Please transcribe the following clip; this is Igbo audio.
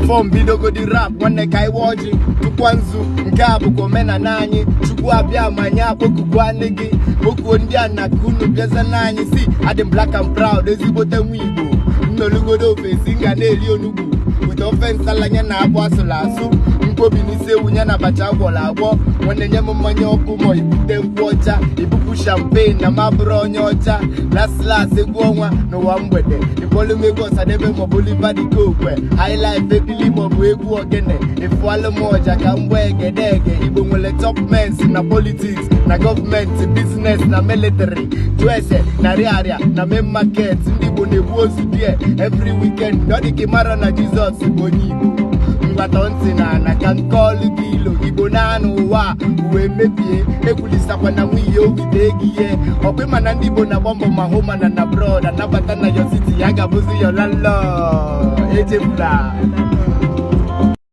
Before mbidogodi rap, nwanne, ka iwe ọjị tụkwa nzu. Nke a bụkwa omenala anyị. Chukwu abịa ma nye akpọkukwa nne gị, kpokuo ndị a na ka unu bịaza n'anyị. Si adị m black and proud, ezigbote nwa Igbo. Nnolugodo ofesi m ga na-eri onugbu wite ofe nsala ya na akpụ asụrụ asụ, nkwobi n'isi ewu ya na abacha agwọrọ agwọ. Nwanne, nye m mmanya ọkụ ma ibute nkwụ ọcha, ibupụ champagne na ma bụrụ onye ọcha. Last last, egwu ọnwa n'ụwa mgbede, ịkpọlụ m egwu Ọsadebe maọbụ Oliver De Coque, highlife, ebili maọbụ egwu ogene, ịfụalụ m ọja ka m gbaa egede ege. Igbo nwere top mens na politics, na gọọmenti, business na military. Jụọ ese na rịarịa na main market, ndị Igbo na-egbu ozu die every weekend. Ọ dị ka ị mara na Jizọs bụ onye Igbo. Mgbata ntị na ana ka nke ọlụ gị ilo Igbo na-anụ ụwa uwe mebie. Ekwulisakwa na nwunye owite ego ihe ọkwa ịma na ndị Igbo na-agba mbọ ma hụ mana na abroad anabata na your city ya ga-abụzi your landlord. Echefula.